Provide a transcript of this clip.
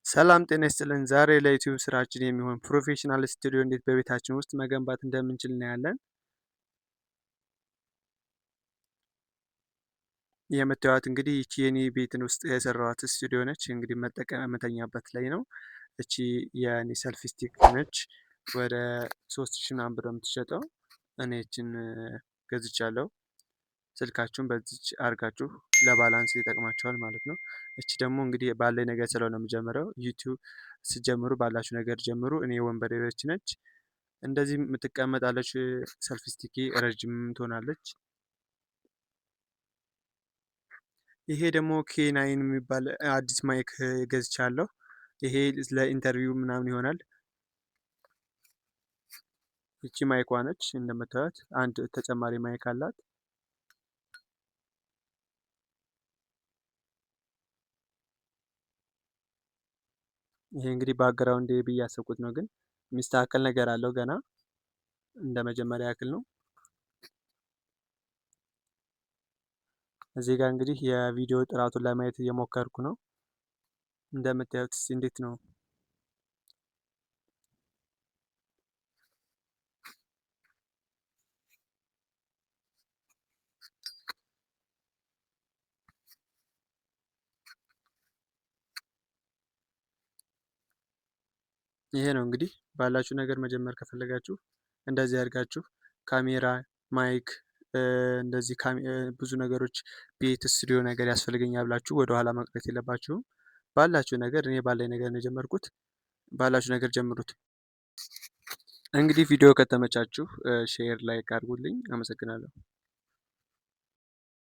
ሰላም ጤና ይስጥልን። ዛሬ ለዩቲዩብ ስራችን የሚሆን professional ስቱዲዮ እንዴት በቤታችን ውስጥ መገንባት እንደምንችል እናያለን። የምታዩት እንግዲህ ይቺ የኔ ቤትን ውስጥ የሰራኋት ስቱዲዮ ነች። እንግዲህ መጠቀም የምተኛበት ላይ ነው። እቺ የኔ selfie stick ነች። ወደ 3000 ምናምን ብር የምትሸጠው፣ እኔ ይችን ገዝቻለሁ። ስልካችሁን በዚች አድርጋችሁ ለ balance ይጠቅማችኋል ማለት ነው። እቺ ደግሞ እንግዲህ ባለኝ ነገር ስለሆነ የምጀምረው፣ ዩቲዩብ ስትጀምሩ ባላችሁ ነገር ጀምሩ። እኔ ወንበሬ ነች። እንደዚህ የምትቀመጣለች selfie stick ኤ ረጅም ትሆናለች። ይሄ ደግሞ K9 የሚባል አዲስ mic ገዝቻለሁ። ይሄ ለ interview ምናምን ይሆናል። ይቺ mic ኳ ነች፣ እንደምታዩት አንድ ተጨማሪ mic አላት። ይሄ እንግዲህ background ብዬ ያሰብኩት ነው፣ ግን የሚስተካከል ነገር አለው፣ ገና እንደ መጀመሪያ ያክል ነው። እዚህ ጋር እንግዲህ የቪዲዮ ጥራቱን ለማየት እየሞከርኩ ነው። እንደምታዩት እንዴት ነው? ይሄ ነው እንግዲህ፣ ባላችሁ ነገር መጀመር ከፈለጋችሁ እንደዚህ አድርጋችሁ ካሜራ፣ mic፣ እንደዚህ ብዙ ነገሮች፣ ቤት ስቱዲዮ ነገር ያስፈልገኛል ብላችሁ ወደኋላ መቅረት የለባችሁም። ባላችሁ ነገር፣ እኔ ባለኝ ነገር ነው የጀመርኩት። ባላችሁ ነገር ጀምሩት። እንግዲህ ቪዲዮ ከተመቻችሁ share፣ like አድርጉልኝ። አመሰግናለሁ።